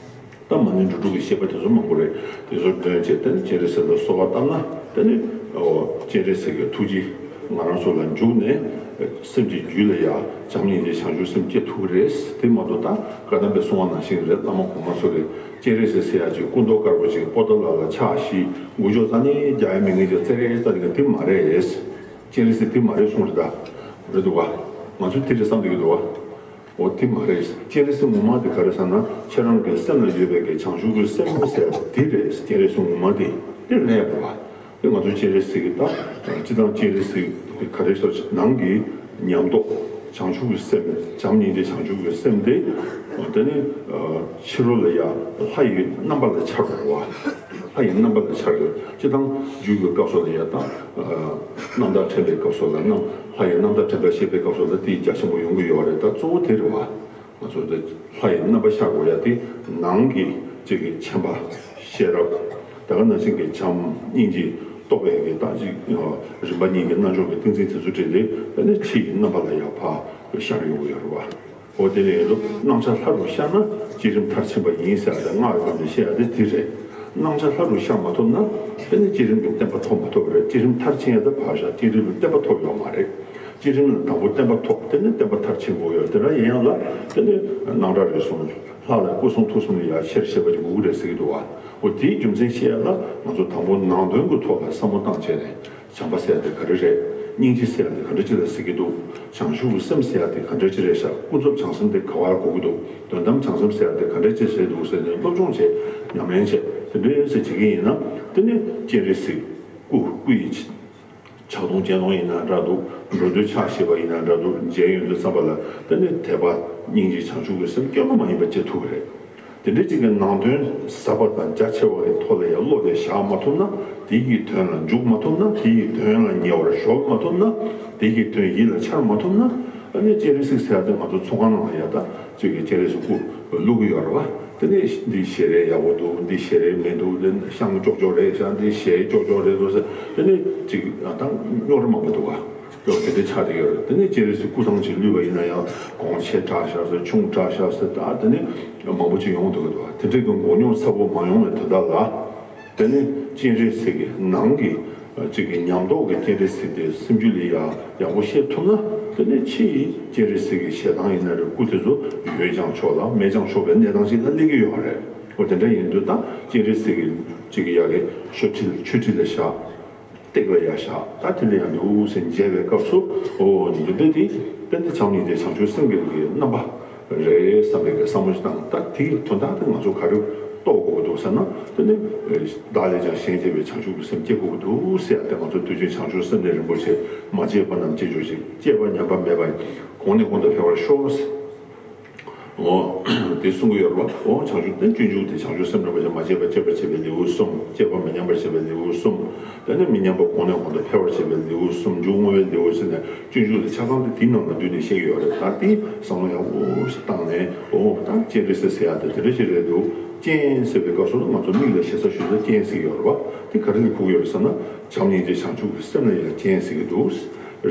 ད་མ་ཎི་འགྲོ་དྲུག་གི་བཤད་པ་དེ་ཚོ་མང་པོ་རེད། དེ་ཚོ་འདོན་བྱས། དེ་ནས་སྤྱན་རས་གཟིགས་ལ་གསོལ་བ་བཏབ་ན། དེ་ནས་ཨོ་སྤྱན་རས་གཟིགས་ཀྱི་ཐུགས་རྗེ་ང་རང་ཚོ་ལ་འཇུག་ནས། སེམས་ཀྱི་རྒྱུད་ལ་ཡང་བྱམས་སྙིང་རྗེ་བྱང་ཆུབ་སེམས་སྐྱེ་ཐུབ་ཀྱི་རེད། དེ་མ་གཏོགས་ད་བཀའ་གདམས་པས་གསུངས་པ་ནང་བཞིན་རེད། བླ་མ་གོང་མ་ཚོ་གིས་སྤྱན་རས་གཟིགས་ཟེར་ཡ་ཅིག་སྐུ་མདོག་དཀར་པོ་ཅིག་པོ་ཏ་ལ་ལ་ཕྱག་བཞི། མགུལ་ཅོག་རྩ་ནས་རྒྱག་ཡ་མེད་མཁན་ཅིག་ཙེ་རེ་ཙ་ནས་དེ་མ་རེད། སྤྱན་རས་གཟིགས་དེ་མ་རེད་གསུངས་རེད། ད་རེད་འདུག་བ། ང་ཚོས་དེ་རེད་བསམ་བསྡད་ཀྱི་འདུག་བ། འོ་དེ་མ་རེད། སྤྱན་རས་གཟིགས་ངོ་མ་དེ་ག་རེ་ཟེར་ན། ཁྱེད་རང་གི་སེམས་ལ་ཡོད་པའི་གི་བྱང་ཆུབ་ཀྱི་སེམས་ཟེར་དེ་རེད། སྤྱན་རས་གཟིགས་ངོ་མ་དེ་དེ་རེད་པ། དེ་ང་ཚོ་སྤྱན་རས་གཟིགས་ཀྱི་ད་སྤྱི་བཏང་སྤྱན་རས་གཟིགས་ཀྱི་ག་རེ་ཟེར། ནང་གི་ཉམས་རྟོགས་བྱང་ཆུབ་ཀྱི་སེམས། བྱམས་སྙིང་རྗེ་བྱང་ཆུབ་ཀྱི་སེམས་དེ། དེ་ནི་ཕྱི་རོལ་ལ་ཡང་ལྷ་ཡི་རྣམ་པ་ལ་འཆར་བ། ལྷ་ཡི་རྣམ་པ་ལ་འཆར་ཡོད། སྤྱིར་བཏང་རྒྱུད་ཀྱི་སྐབས་སུ་ལ་ཡང་ད་རྣམ་ཐར་འཕྲེང་བའི་སྐབས་སུ་ལ་རྣམ། ལྷ་ཡི་རྣམ་ཐར་འཕྲེང་བ་བཤད་པའི་སྐབས་སུ་ལ་དེ་རྒྱ་ཆེན་པོ་ཡོང་གི་ཡོད་རེད། ད་གཙོ་བོ་དེ་རེད་བ། ང་ཚོ་དེ་ལྷ་ཡི་རྣམ་པ་ཤར་དགོས་ཡ་དེ་ནང་གི་གཅིག་གི་མཁྱེན་པ་ཤེས་རབ། ད་ག་ནང་བཞིན་གྱི་བྱམས་སྙིང་རྗེ་རྟོགས་པའི་གི་ད་ཅིག་རིམ་པ་གཉིས་ཀྱི་རྣལ་འབྱོར་གྱི་ཏིང་འཛིན་དེ་ཚོ་བྲིས་ཏེ། ད་ནི་ཕྱི་ཡི་རྣམ་པ་ལ་ཡང་ཕར་ཤར་ཡོང་གི་ཡོད་རེད་བ། འོ་དེ་ནས་ཡིན་དུས་སྣང་ཆ་ལྷ་རུ་ཤར་ན་བསྐྱེད་རིམ་མཐར་ཕྱིན་པ་ཡིན་ཟེར་ཡ་དེ། སྔགས་ཀྱི་སྒོ་ནས་བཤད་ཡ་དེ་དེ་རེད། སྣང་ཆ་ལྷ་རུ་ཤར་མ་ཐུབ་ན་དེ་ནི་བསྐྱེད་རིམ་གྱི་བརྟན་པ་ཐོབ་མ་ཐུབ་པ་རེད། བསྐྱེད་རིམ་མཐར་ཕྱིན་ཡ་དེ་ཕར་བཞག་བསྐྱེད་རིམ་གྱི་བརྟན་པ་ཐོབ་ཡོད་མ་རེད། བསྐྱེད་རིམ་ལ་དང་པོ་བརྟན་པ་ཐོབ། དེ་ནི་བརྟན་པ་མཐར་ཕྱིན་དགོས་ཡོད། དེ་འདྲ་ཡིན་ཡང་ལ་དེ་ནི་སྣང་གྲགས་རེ་ཟུང་ལྷ་ལ་སྐུ་གསུང་ཐུགས་གསུམ་ལ་ཡང་ཆེར་བཤད་པ་ཅིག་དགོས་ཀྱི་རེད་ཟེར་གྱི་འདུག་བ། འོ་དེའི་རྒྱུ་མཚན་བཤད་ཡ་ལ་ང་ཚོ་དང་པོ་ནང་དོན་གྱི་ཐོག་ལ་བསམ་བློ་བཏང་བྱས་ནས། བྱམས་པ་ཟེར་ཡ་དེ་ག་རེ་རེད། སྙིང་རྗེ་ཟེར་ཡ་དེ་ག་འདྲ་ཅིག་ལ་ཟེར་གྱི་འདུག་བྱང་ཆུབ་ཀྱི་སེམས་ཟེར་ཡ་དེ་ག་འདྲ་ཅིག་རེད་ཤག་ཀུན་རྫོབ་བྱང་སེམས་དེ་ག་པར་གོ་གི་འདུག་དོན་དམ་བྱང་སེམས་ཟེར་ཡ་དེ་ག་འདྲ་ཅིག་ཟེར་འདུག་ཟེར་ནས་སློབ་སྦྱོང་བྱས། ཉམས་ལེན་བྱས། དེ་འདྲ་ཟེར་བྱེད་ཀྱི་ཡིན་ན། དེ་ནི་སྤྱན་རས་གཟིགས་སྐུ། སྐུ་ཡི་ཕྱག་སྟོང་སྤྱན་སྟོང་ཡིན་ན་འདྲ་འདུག་འགྲོ་འདུལ་ཕྱག་བཞེས་པ་ཡིན་ན་འདྲ་འདུག་མཇལ་ཡོང་དུས་ཙམ་པ་ལ་དེ་ནི་དད་པ་སྙིང་རྗེ་བྱང་ཆུབ་ཀྱི་སེམས་སྐྱོན་གང་མ་ཡིན་པ་སྐྱེ་ཐུབ་ཀྱི་རེད། དེ་འདྲའི་ཅིག་གི་ནང་དོན་ཟབ་པ་དང་རྒྱ་ཆེ་བ་གི་ཐོག་ལ་ཡང་བློ་དེ་བཞག་མ་ཐུབ་ན། དེ་གི་དོན་ལ་འཇུག་མ་ཐུབ་ན། དེ་གི་དོན་ལ་ཉེ་བར་གཞོལ་མ་ཐུབ་ན། དེ་གི་དོན་ཡིད་ལ་འཆར་མ་ཐུབ་ན། ཨ་ནི་སྤྱན་རས་གཟིགས་ཟེར་ཡ་དེ་ང་ཚོ་ཚོགས་ཁང་ནང་ལ་ཡ་ད་ཅིག་གི་སྤྱན་རས་གཟིགས་སྐུ་བླུག་གི་ཡོད་རེད་བ། དེ་ནས་འདི་ཞལ་རས་ཡག་པོ་འདུག་འདི་ཞལ་རས་མི་འདུག་འདི་ཤངས་ཀྱོག་ཀྱོག་རེད་ཤག་འདི་ཞལ་ཀྱོག་ཀྱོག་རེད་འདུག་ཟེར། དེ་ནས་ཅིག་ད་རྙོག་དྲ་མང་པོ་འདུག་བ། ཡོད་དེ་འདྲ་ཆགས་བསྡད་ཡོད་རེད། དེ་ནས་སྤྱན་རས་གཟིགས་སྐུ་ཐང་ཅིག་བླུགས་པ་ཡིན་ན་ཡང་གོང་ཆེ་དྲགས་ཤག་ཟེར། ཆུང་དྲགས་ཤག་ཟེར། ད་དེ་ནས་མང་པོ་ཅིག་ཡོང་འདུག་གི་འདུག་བ། དེ་འདྲའི་གི་མགོ་རྙོག་ཚ་པོ་མ་ཡོང་བའི་དོན་དག་ལ། དེ་ནས་སྤྱན་རས་གཟིགས་ཀྱི་ནང་གི་གཅིག་གི་ཉམས་རྟོགས་ཀྱི་སྤྱན་རས་གཟིགས་དེ་སེམས་རྒྱུད་ལ་ཡང་ཡག་པོ་ཤེས་ཐུབ་ན། དེ་ནས་ཕྱི་ཡི་སྤྱན་རས་གཟིགས་ཀྱི་ཞལ་ཐང་ཡིན་ན་རེད། སྐུ་དེ་ཚོ་ཡོད་ཀྱང་ཆོག་ལ་མེད་ཀྱང་ཆོག་པའི་གནས་སྟངས་ཤིག་ལ་སླེབས་ཀྱི་ཡོད་རེད། འོ་དེ་འདྲ་ཡིན་དུས་ད་སྤྱན་རས་གཟིགས་ཀྱི་གཅིག་གི་ཡ་གི་མཆོད་ཁྲི་མཆོད་ཁྲི་ལ་བཞག་སྟེགས་ལ་ཡ་བཞག་ད་དེ་ལ་ཡང་འདུག་ཟེར་མཇལ་བའི་སྐབས་སུ། འོ་འདི་འདྲ་དེ་ཏན་ཏན་བྱམས་སྙིང་རྗེ་བྱང་ཆུབ་སེམས་ཀྱི་རྣམ་པ་རེད་བསམ་པའི་གི་བསམ་བློ་ཞིག་བཏང་། ད་དེའི་དོན་དག་དེ་ང་ཚོ་ག་རེ་རྟོགས་དགོས་ཀྱི་འདུག་ཟེར་ན། དེ་ནི་བདག་ལས་ཀྱང་གཞན་གཅེས་པའི་བྱང་ཆུབ་ཀྱི་སེམས་སྐྱེ་དགོས་ཀྱི་འདུག་ཟེར་ཡ་དེ། ང་ཚོ་དུས་རྒྱུན་བྱང་ཆུབ་སེམས་ནི་རིན་པོ་ཆེ། མ་སྐྱེས་པ་རྣམས་སྐྱེ་གྱུར་ཅིག་སྐྱེས་པ་ཉམས་པ་མེད་པ་ཡིན། གོང་ནས་གོང་དུ་འཕེལ་བར་ཤོག་ཟེར། འོ། དེ་གསུང་གི་ཡོད་རེད་བ། འོ་བྱང་ཆུབ་དེ་སྤྱོད་འཇུག་དེ་བྱང་ཆུབ་སེམས་རིན་པོ་ཆེ། མ་སྐྱེས་པ་སྐྱེས་པར་བྱེད་པའི་ལེའུ་གསུམ། སྐྱེས་པ་མི་ཉམས་པར་བྱེད་པའི་ལེའུ་གསུམ། དེ་ནས་མི་ཉམས་པ་གོང་ནས་གོང་དུ་འཕེལ་བར་བྱེད་པའི་ལེའུ་གསུམ། མཇུག་བསྔོ་བའི་ལེའུ་ཟེར་ནས་སྤྱོད་འཇུག་དེ་ཆ་ཚང་དེ་དེའི་ནང་ལ་བསྡུས་ནས་བཤད་ཀྱི་ཡོད་རེད། ད་དེ་བསམ་བློ་ཡག་པོ་ཞིག་བཏང་ནས། འོ་ད་སྤྱན་རས་གཟིགས་ཟེར་ཡ་དེ་དེ་འདྲ་ཞིག་རེད་འདུག་སྤྱན་ཟེར་བའི་སྐབས་སུ་ང་ཚོ་མིག་ལ་ཞེ་ས་ཞུ་ཚེ་སྤྱན་ཟེར་གྱི་ཡོད་རེད་བ། དེ་ག་རེ་ལ་གོ་གི་ཡོད་རེད་ཟེར་ན། བྱམས་སྙིང་རྗེ་བྱང་ཆུབ་ཀྱི་སེམས་ལ་ཡང་སྤྱན་ཟེར་གྱི་འདུག་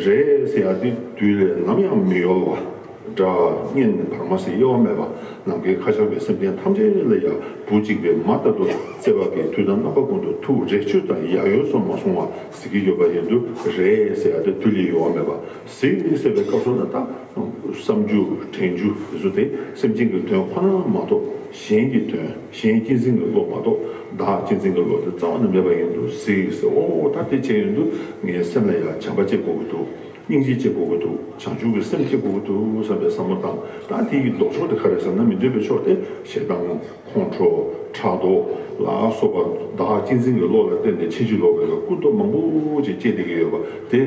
རེད་ཟེར་ཡ་དེ་དུས་ལས་ནམ་ཡང་མི་ཡོལ་བ། སྒྲ་སྙན་བར་མ་ཟེར་དབྱེ་བ་མེད་པ། ནམ་མཁའི་ཁ་ཕྱོགས་པའི་སེམས་ཅན་ཐམས་ཅད་ལ་ཡང་བུ་གཅིག་པའི་མ་ལྟ་བུ་བརྩེ་བ་གིས་དུས་དང་རྣམ་པ་ཀུན་ཏུ་ཐུགས་རེ་ཆོད་དང་ཡ་ཡོལ་སོགས་མ་སོང་བ་ཟེར་གྱི་ཡོད་པ་ཡིན་དུས། རེད་ཟེར་ཡ་དེ་དུས་ལས་ཡོལ་བ་མེད་པ། ཟེར་ཟེར་བའི་སྐབས་སུ་ན་ད་བསམ་རྒྱུ་དྲན་རྒྱུ་དེ་ཚོ་དེ་སེམས་ཅན་གྱི་དོན་ཁོ་ན་མ་གཏོགས། གཞན་གྱི་དོན། གཞན་གཅེས་འཛིན་གྱི་བློ་མ་གཏོགས། བདག་གཅེས་འཛིན་གྱི་བློ་དེ་རྩ་བ་ནས་མེད་པ་ཡིན་དུས་ཟེར་ཟེར། འོ་ད་དེ་བྱས་ཡོང་དུས་ངའི་སེམས་ལ་ཡང་བྱམས་པ་སྐྱེ་དགོས་ཀྱི་འདུག་སྙིང་རྗེ་སྐྱེ་དགོས་ཀྱི་འདུག་བྱང་ཆུབ་ཀྱི་སེམས་སྐྱེ་དགོས་ཀྱི་འདུག་བསམ་པའི་བསམ་བློ་བཏང་། ད་དེ་ཡི་ལྡོག་ཕྱོགས་དེ་ག་རེ་ཟེར་ན། མི་འདོད་པའི་ཕྱོགས་དེ་ཞེ་སྡང་། ཁོང་ཁྲོ། ཕྲག་དོག་ལ་སོགས་པ་བདག་གཅེས་འཛིན་གྱི་བློ་ལ་བརྟེན་ཏེ་ཕྱིན་ཅི་ལོག་པའི་ཀུན་རྟོག་མང་པོ་ཅིག་སྐྱེ་བསྡད་ཀྱི་ཡོད་པ་དེ་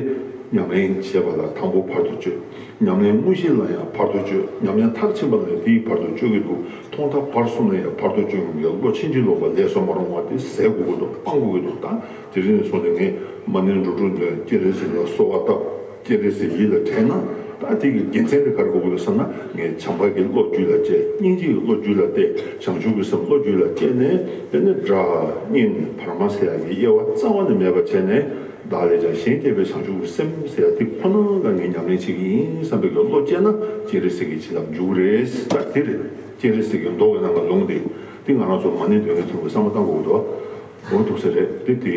ཉམས་ལེན་བྱེད་པ་ལ་དང་པོ་བར་དུ་གཅོད། ཉམས་ལེན་དངོས་གཞི་ལ་ཡང་བར་དུ་གཅོད། ཉམས་ལེན་མཐར་ཕྱིན་པ་ལ་ཡང་དེའི་བར་དུ་གཅོད་ཀྱི་འདུག་མཐོང་ཐག་བར་གསུམ་ལ་ཡང་བར་དུ་གཅོད་ཡོང་གི། བློ་ཕྱིན་ཅི་ལོག་པ་ལས་སུ་མ་རུང་བ་དེ་ཟད་དགོས་ཀྱི་འདུག་སྤང་དགོས་ཀྱི་འདུག་ད་དེ་རིང་ནས་བཟུང་སྟེ་ངས་མ་ཎི་འགྲོ་དྲུག་འདོན། སྤྱན་རས་གཟིགས་ལ་གསོལ་བ་བཏབ། སྤྱན་རས་གཟིགས་ཡིད་ལ་དྲན་ན། ད་དེ་གི་དགེ་མཚན་དེ་ག་རེ་དགོས་ཀྱི་རེད་ཟེར་ན། ངས་བྱམས་པ་གི་བློ་རྒྱུད་ལ་སྐྱེ། སྙིང་རྗེ་གི་བློ་རྒྱུད་ལ་སྐྱེ། བྱང་ཆུབ་ཀྱི་སེམས་བློ་རྒྱུད་ལ་སྐྱེས་ནས། དེ་ནས་སྒྲ་སྙན་བར་མ་ཟེར་ཡ་གི་དབྱེ་བ་རྩ་བ་ནས་མེད་པ་བྱས་ནས། བདག་ལས་ཀྱང་གཞན་གཅེས་པའི་བྱང་ཆུབ་ཀྱི་སེམས་ཟེར་ཡ་དེ་ཁོ་ན་ལ་ངས་ཉམས་ལེན་བྱེད་ཀྱི་ཡིན་བསམ་པའི་གི་བློ་སྐྱེས་ན། སྤྱན་རས་གཟིགས་ཀྱི་བྱིན་རླབས་འཇུག་གི་རེད། ད་དེ་རེད། སྤྱན་རས་གཟིགས་ཀྱི་མདོ་གི་ནང་གི་ལུང་དེ། དེ་ང་རང་ཚོ་མ་ཎི་འདོན་མཁན་ཚོས་བསམ་བློ་བཏང་དགོས་འདུག་འོ་འདུག་ས་རེད། དེ་དེ་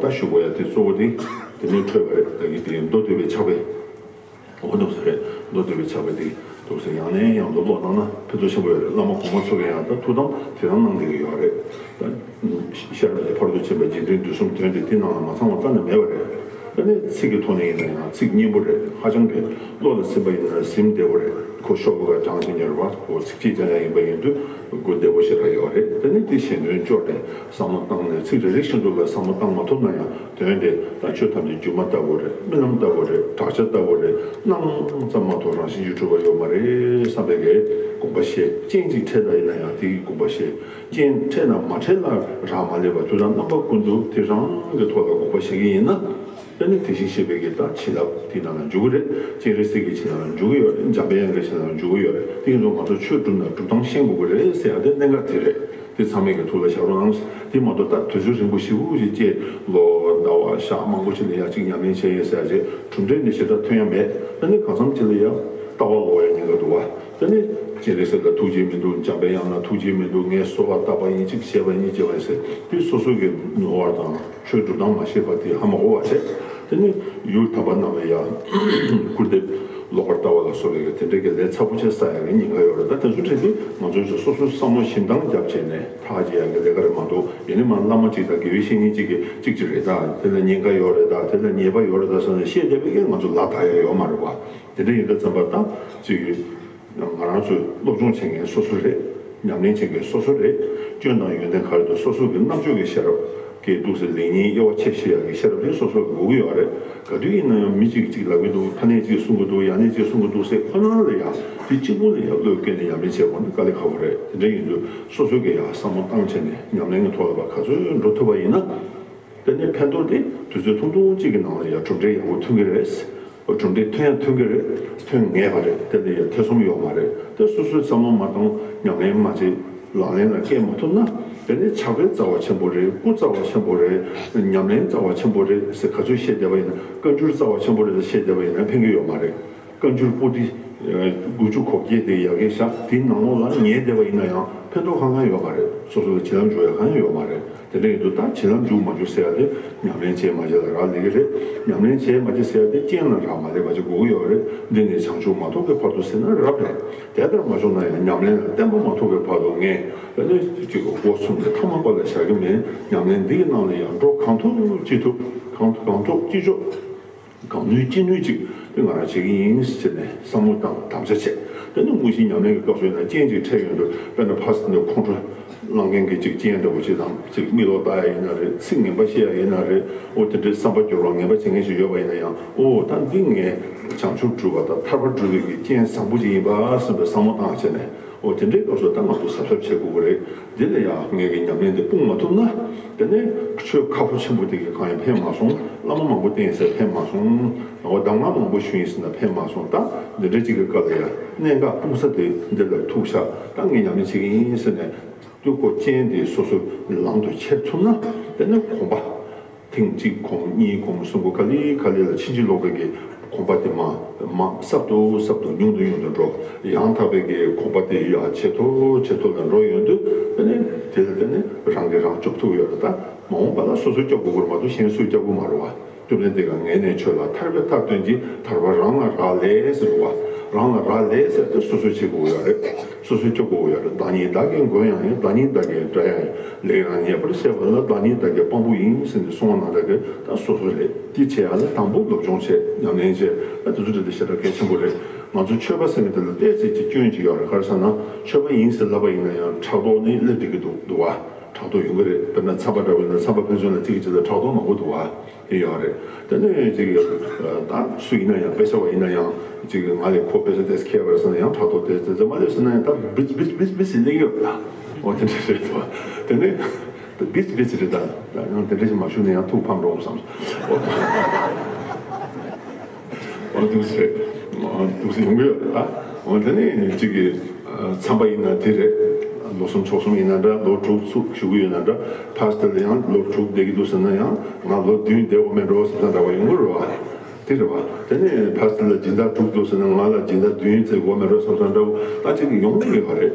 ད་ཞུ་དགོས་ཡ་དེ་གཙོ་བོ་དེ་དེ་ནས་འཕྲོས་པ་རེད། ད་གི་དེ་མདོ་སྡུད་པའི་ཕྱག་དཔེ། འོ་འདུག་ས་རེད། མདོ་སྡུད་པའི་ཕྱག་དཔེ་དེ་འདུག་ས། ཡང་ནས་ཡང་དུ་ཀློག་བཏང་ན་ཕན་ཐོགས་ཆེན་པོ་ཡོད་རེད། བླ་མ་གོང་མ་ཚོ་གིས་ཡང་ད་ཐུགས་དམ་དེ་རང་གནང་བསྡད་ཀྱི་ཡོད་རེད། ད་ཤེས་རབ་ཀྱི་ཕ་རོལ་ཏུ་ཕྱིན་པ་རྗེས་དྲན་དུས་གསུམ་དོན་དེ་དེ་ནང་ལ་མ་ཚང་བ་རྩ་ནས་མེད་པ་རེད། ད་ནི་ཚིག་གི་ཐོག་ནས་ཡིན་ན་ཡང་ཚིག་སྙན་པོ་རེད། ཧ་ཅང་གི་བློ་ལ་ཟིན་པ་ཡིན་ན་ཟིན་བདེ་པོ་རེད། ཁོ་ཤོག་བུ་ག་གྲངས་ཀྱི་ཉར་བ་ཁོ་ཚིགས་བཅད་རྐྱང་རྐྱང་ཡིན་པ་ཡིན་དུས་གོ་བདེ་པོ་ཞེ་དྲག་ཡོད་རེད། དེ་ནི་དེ་ཞལ་འདོན་སྐྱོར་ནས་བསམ་བློ་བཏང་ནས། ཚིག་རེ་རེ་བཞིན་དུ་ལ་བསམ་བློ་བཏང་མ་ཐུབ་ན་ཡང་དོན་དེ་ད་ཆོས་ཐམས་ཅད་སྒྱུ་མ་ལྟ་བུ་རེད། རྨི་ལམ་ལྟ་བུ་རེད། བྲག་ཅ་ལྟ་བུ་རེད། སྣང་ཙམ་མ་གཏོགས་རང་བཞིན་གྱིས་གྲུབ་པ་ཡོད་མ་རེད་བསམ་པའི་གི་དགོངས་པ་བཞེས། སྤྱན་གཅིག་ཕྲད་ད་ཡིན་ན་ཡང་དེ་གི་དགོངས་པ་བཞེས། སྤྱན་ཕྲད་ན་མ་ཕྲད་ལ་རག་མ་ལས་པ། དུས་དང་རྣམ་པ་ཀུན་ཏུ་དེ་རང་གི་ཐོག་ལ་དགོངས་པ་བཞེས་ཀྱི་ཡིན་ན། ད་ནི་དེ་བཞིན་གཤེགས་པའི་གི་ད་བྱིན་རླབས་དེ་ནང་ལ་འཇུག་གི་རེད། སྤྱན་རས་གཟིགས་ཀྱི་བྱིན་རླབས་ལ་འཇུག་གི་ཡོད་རེད། འཇམ་དཔལ་དབྱངས་ཀྱི་བྱིན་རླབས་ལ་འཇུག་གི་ཡོད་རེད། དེ་ཡིན་ཙང་ང་ཚོ་ཆོས་སྒྲུབ་ན་སྒྲུབ་སྟངས་ཤེས་དགོས་ཀྱི་རེད་ཟེར་ཡ་དེ་གནད་འགག་དེ་རེད། དེ་ཚང་མས་ཀྱི་ཐུགས་ལ་བཞག་རོགས་གནང་། དེ་མ་གཏོགས་ད་དུས་ཚོད་རིང་པོ་ཞེ་པོ་ཞིག་བཅད། ལོ་ཟླ་བ་ཞག་མང་པོ་ཞིག་ལ་ཡ་གཅིག་ཉམས་ལེན་བྱས་ཡོད་ཟེར་ཡ་ཅིག་གྲུབ་འབྲས་འདི་ཞེ་དྲག་ཐོན་ཡ་མེད། ད་ནི་གང་འཚམ་ཅིག་ལ་ཡ་ལྟ་བ་ལོག་ཡ་ཉེན་ཁ་འདུག་བ། ད་ནི་སྤྱན་རས་གཟིགས་ལ་ཐུགས་རྗེ་མི་འདུག་འཇམ་དཔལ་དབྱངས་ལ་ཐུགས་རྗེ་མི་འདུག་ངས་གསོལ་བ་བཏབ་པ་ཡིན། གཅིག་བྱས་པ་ཡིན། བྱས་པ་ཡིན་ཟེར། དེ་སོ་སོ་གི་ནོར་བ་དང་ཆོས་སྒྲུབ་སྟངས་མ་ཤེས་པ་དེ་ཧ་མ་གོ་བ་བྱས། དེ་ནི་ཡུལ་དམ་པ་རྣམས་ལ་ཡ་སྐུར་འདེབས་ལོག་པར་ལྟ་བ་ལ་སོགས་པའི་གི་དེ་འདྲའི་གི་ལས་ཚ་པོ་ཆེ་བསགས་ཡ་གི་ཉེན་ཁ་ཡོད་རེད། ད་དེ་ཚོ་འདྲ་དེ་ང་ཚོས་སོ་སོའི་བསམ་བློ་ཞིབ་འདང་བརྒྱབ་བྱས་ནས་ཐག་བཅད་ཡ་གི་ལས་ཀ་རེད་མ་གཏོགས། ཡིན་ནི་མ་བླ་མ་གཅིག་དང་དགེ་བའི་བཤེས་གཉེན་གཅིག་གིས་གཅིག་གཅིག་རེད། ད་དེ་ལ་ཉེན་ཁ་ཡོད་རེད། ད་དེ་ལ་ཉེས་པ་ཡོད་རེད། ད་ཟེར་ནས་བཤད་བསྡད་པའི་གི་ང་ཚོ་ལ་ད་ཡ་ཡོད་མ་རེད་བ། དེ་འདྲ་ཡིན་དུས་ཙམ་པ་ད་ཅིག་ང་རང་ཚོས་སློབ་སྦྱོང་བྱེད་མཁན་སོ་སོ་རེད། ཉམས་ལེན་བྱེད་མཁན་སོ་སོ་རེད། སྐྱོན་དང་ཡོན་ཏན་ག་རེ་འདུག་སོ་སོ་གི་རྣམ་དཔྱོད་ཀྱི་ཤེས་རབ། སྐད་འདུག་ཟེར། ལེགས་ཉེས་དབྱེ་བ་ཕྱེ་ཤེས་ཡག་གི་ཤེས་རབ་དེ་སོ་སོ་གི་དགོས་ཀྱི་ཡོད་རེད། ག་དུས་ཡིན་ན་ཡང་མི་གཅིག་གིས་གཅིག་ལབ་ཀྱི་འདུག་ཕ་ནས་གཅིག་གསུང་གི་འདུག་ཡང་ནས་གཅིག་གསུང་གི་འདུག་ཟེར་ཁོ་ན་ལ་ཡང་དེ་གཅིག་པུ་ལ་ཡང་བློས་བཀལ་ནས་ཉམས་ལེན་བྱེད་དགོས་ན་དཀའ་ལས་ཁག་པོ་རེད། དེ་འདྲ་ཡིན་དུས་སོ་སོ་གིས་ཡང་བསམ་བློ་བཏང་བྱས་ནས་ཉམས་ལེན་གྱི་ཐོག་ལ་ཕར་ག་ཚོད་འགྲོ་ཐུབ་པ་ཡིན་ན། དེ་ནས་ཕན་ཐོགས་དེ་དུས་ཚོད་ཐུང་ཐུང་གཅིག་གི་ནང་ལ་ཡང་གྲུབ་འབྲས་ཡག་པོ་ཐོན་གྱི་རེད། གྲུབ་འབྲས་ཐོན་ཡང་ཐོན་གྱི་རེད། ཐོན་ངེས་པ་རེད། དེ་ལ་ཡང་ཐེ་ཚོམ་ཡོད་མ་རེད། དེ་སོ་སོས་བསམ་བློ་མ་བཏང་ཉམས་ལེན་མ་བྱེད། ལག་ལེན་ལ་བཀལ་མ་ཐུབ་ན། དེ་ནི་ཕྱག་དཔེ་རྩ་བ་ཆེན་པོ་རེད། སྐུ་རྩ་བ་ཆེན་པོ་རེད། ཉམས་ལེན་རྩ་བ་ཆེན་པོ་རེད་ཟེར་ག་ཚོད་བཤད་བསྡད་པ་ཡིན་ན། བཀའ་འགྱུར་རྩ་བ་ཆེན་པོ་རེད་ཟེར་བཤད་བསྡད་པ་ཡིན་ན་ཕན་གྱི་ཡོད་མ་རེད། བཀའ་འགྱུར་པོ་ཏི་དགུ་བཅུ་གོ་བརྒྱད་དེ་ཡ་གི་བཞག་དེའི་ནང་ལོགས་ལ་ཉལ་བསྡད་པ་ཡིན་ན་ཡང་ཕན་ཐོགས་གང་གང་ཡོད་མ་རེད། སོ་སོ་ལ་བྱིན་རླབས་འཇུག་ཡ་གང་ཡང་ཡོད་མ་རེད། དེ་འདྲ་ཡིན་དུས་ད་བྱིན་རླབས་འཇུག་མ་འཇུག་ཟེར་ཡ་དེ་ཉམས་ལེན་བྱས་མ་བྱས་ལ་རག་ལས་ཀྱི་རེད། ཉམས་ལེན་བྱས་མ་བྱས་ཟེར་ཡ་དེ་རྐྱེན་ལ་རག་མ་ལས་པ་ཅིག་དགོས་ཀྱི་ཡོད་རེད། འདི་ནས་བྱང་ཆུབ་མ་ཐོབ་པའི་བར་དུ་ཟེར་ན་རབ་རེད། དེ་ལྟར་མ་བྱུང་ན་ཡང་ཉམས་ལེན་ལ་བརྟན་པ་མ་ཐོབ་པའི་བར་དུ་ངས་ཨ་ནི་ཅིག་སྒོ་གསུམ་གྱི་ཐ་མག་པ་ལ་བཞག་གི་མེད། ཉམས་ལེན་འདི་གི་ནང་ལ་ཡང་འགྲོ་གང་ཐུབ་ཅི་ཐུབ། གང་ཐུབ་གང་ཐུབ་ཅི་ཆོག་གང་ནུས་ཅི་ནུས་ཅིག་དེ་ང་རང་བྱེད་ཀྱི་ཡིན་ཟེར་ནས་བསམ་བློ་བཏང་དམ་བཅའ་བྱས། དེ་ནས་དངོས་གཞིའི་ཉམས་ལེན་གྱི་སྐབས་སུ་ཡིན་ན་རྐྱེན་ཅིག་འཕྲད་ཡོང་དུས། དཔེར་ན་ཕར་ཚུར་ནས་ཁོང་ཁྲོ་ལངས་མཁན་གྱི་ཅིག་རྐྱེན་འདྲ་བོ་ཅིག་དང་། ཅིག་མིག་ལོག་ལྟ་ཡ་ཡིན་ན་རེད། ཚིག་ངན་པ་བཤད་ཡ་ཡིན་ན་རེད། འོ་དེ་འདྲའི་བསམ་པ་འགྱུར་བ་ངན་པ་བྱེད་མཁན་ཞིག་ཡོད་པ་ཡིན་ན་ཡང་། འོ་ད་འདི་ངས་བྱང་ཆུབ་སྒྲུབ་པ་དང་ཐར་པ་སྒྲུབ་པའི་གི་རྐྱེན་བཟང་པོ་ཅིག་ཡིན་པ་བསམ་པའི་བསམ་བློ་བཏང་བྱས་ནས། འོ་དེ་འདྲའི་སྐབས་སུ་ད་ང་ཚོ་གཟབ་གཟབ་བྱེད་དགོས་ཀྱི་རེད། འདི་ལ་ཡང་ངེད་ཀྱི་ཉམས་ལེན་དེ་སྤུངས་མ་ཐུབ་ན། དེ་ནས་ཆོས་ཁ་ཕོ་ཆེན་པོ་དེ་གི་གང་ཡང་ཕན་མ་སོང་། བླ་མ་མང་པོ་བསྟེན་ཟེར་ཕན་མ་སོང་། འོ་གདམས་ངག་མང་པོ་ཞུ་ཡིན་ཟེར་ན་ཕན་མ་སོང་། ད་འདི་འདྲའི་ཅིག་གི་སྐབས་ལ་ཡང་གནད་འགག་སྤུངས་ས་དེ་འདི་ལ་ཐུག་ཤག་ད་ངས་ཉམས་ལེན་བྱེད་ཀྱི་ཡིན་ཟེར་ནས་དུས་འཁོར་རྐྱེན་དེ་སོ་སོའི་ལམ་དུ་འཁྱེར་ཐུབ་ན། དེ་ནས་གོམ་པ་ཐེངས་གཅིག་གོམ། གཉིས་གོམ། གསུམ་གོམ། ག་ལེ་ག་ལེ་ལ་ཕྱིན་ཅི་ལོག་པའི་གི་གོམ་པ་དེ་མར་མར་སྲབ་ཏུ་སྲབ་ཏུ་ཉུང་དུ་ཉུང་དུ་འགྲོ། ཡང་དག་པའི་གི་གོམ་པ་དེ་ཡར་ཇེ་མཐོ་ཇེ་མཐོ་ལ་འགྲོ་ཡོང་དུས། དེ་ནས་དེ་ལ་དེ་ནས་རང་གིས་རང་སྐྱོབ་ཐུབ་ཡོད་རེད། ད་མ་འོངས་པ་ལ་སོ་སོས་སྐྱོབ་དགོས་ཀྱི་རེད་མ་གཏོགས་གཞན་སུས་སྐྱོབ་ཀྱི་མ་རེད་བ། སྐྱོབ་ལན་དེ་ག་ངས་ནས་ཆོས་ལ་ཐར་པའི་མཐར་སྟོན་གྱི་ཐར་པ་རང་ལ་རག་ལས་ཟེར་བ། རང་ལ་རག་ལས་ཟེར་ཏེ་སོ་སོས་བྱེད་དགོས་ཡོད་རེད། སོ་སོས་སྐྱོབ་དགོས་ཡོད་རེད། བདག་ཉིད་བདག་གིས་མགོན་ཡང་ཡིན། བདག་ཉིད་བདག་གིས་དགྲ་ཡང་ཡིན། ལེགས་རང་ཉེས་པར་ཤེས་པ་ལ། བདག་ཉིད་བདག་གི་དཔང་པོ་ཡིན་ཟེར་ནས་གསུངས་པ་ནང་ལྟར་གྱི་ད་སོ་སོ་རེད། དེ་བྱེད་ཡ་ལ་དང་པོ་སློབ་སྦྱོང་བྱེད། ཉམས་ལེན་བྱེད། ད་དེ་ཚོ་འདྲ་དེ་ཞེ་དྲག་གལ་ཆེན་པོ་རེད། ང་ཚོ་ཆོས་པ་ཟེར་མཁན་དེ་ལ་ཏོག་ཙམ་གྱི་སྐྱོན་ཅིག་ཡོད་རེད། ག་རེ་ཟེར་ན་ཆོས་པ་ཡིན་ཟེར་ལབ་པ་ཡིན་ན་ཡང་ཕྲག་དོག་ནི་སླེབས་བསྡད་ཀྱི་འདུག་འདུག་བ། ཕྲག་དོག་ཡོང་གི་རེད། དཔེར་ན་ཚངས་པ་འདྲ་བོ་ཡིན་ན་ཚངས་པ་ཕན་ཚུན་ལ་གཅིག་གིས་གཅིག་ལ་ཕྲག་དོག་མང་པོ་འདུག་བ། དེ་ཡོད་རེད། དེ་ནས་ཅིག་ད་སུ་ཡིན་ན་ཡང་། དཔེ་ཆ་བ་ཡིན་ན་ཡང་ཅིག་ང་ལས་ཁོ་དཔེ་ཆ་ཏོག་ཙམ་མཁས་པ་རེད་ཟེར་ན་ཡང་ཕྲག་དོག་ཏོག་ཙམ་ཙམ་མ་སླེབས་ཟེར་ན་ཡང་། ད་བིས་བིས་བིས་བིས་ཟེར་སླེབས་ཀྱི་ཡོད་རེད། ད་འོ་དེ་འདྲ་རེད་དོ། དེ་ནས་ད་བིས་བིས་རེད། ད་ད་ཡང་དེ་འདྲ་ཞིག་མ་ཞུ་ན་ཡང་ཐུགས་ཕམ་འགྲོ་བསམ། འོ་འོ་འདུག་སེ་འོ་འདུག་སེ་ཡོང་གི་ཡོད་རེད། ད་འོ་དེ་ནས་ཅིག་གི་ཚངས་པ་ཡིན་ན་དེ་རེད། ལོ་གསུམ་ཕྱོགས་གསུམ་ཡིན་ན་འདྲ། ལོ་དྲུག་ཚུགས་བཞུགས་ཀྱི་ཡོད་ན་འདྲ། ཕར་དེ་ལ་ཡང་ལོ་དྲུག་བསྡད་ཀྱི་འདུག་ཟེར་ན་ཡང་ང་ལོ་བདུན་བསྡད་འོ་མེད་འགྲོ་བསམ་ས་འདྲ་བ་ཡོང་གི་རེད་བ། དེ་རེད་བ། དེ་ནས་ཕར་དེ་ལ་སྦྱིན་བདག་དྲུག་འདུག་ཟེར་ན་ང་ལ་སྦྱིན་བདག་བདུན་བཙལ་འོ་མེད་འགྲོ་བསམ་ས་འདྲ་བོ་ད་ཅིག་ཡོང་གི་ཡོད་པ་རེད།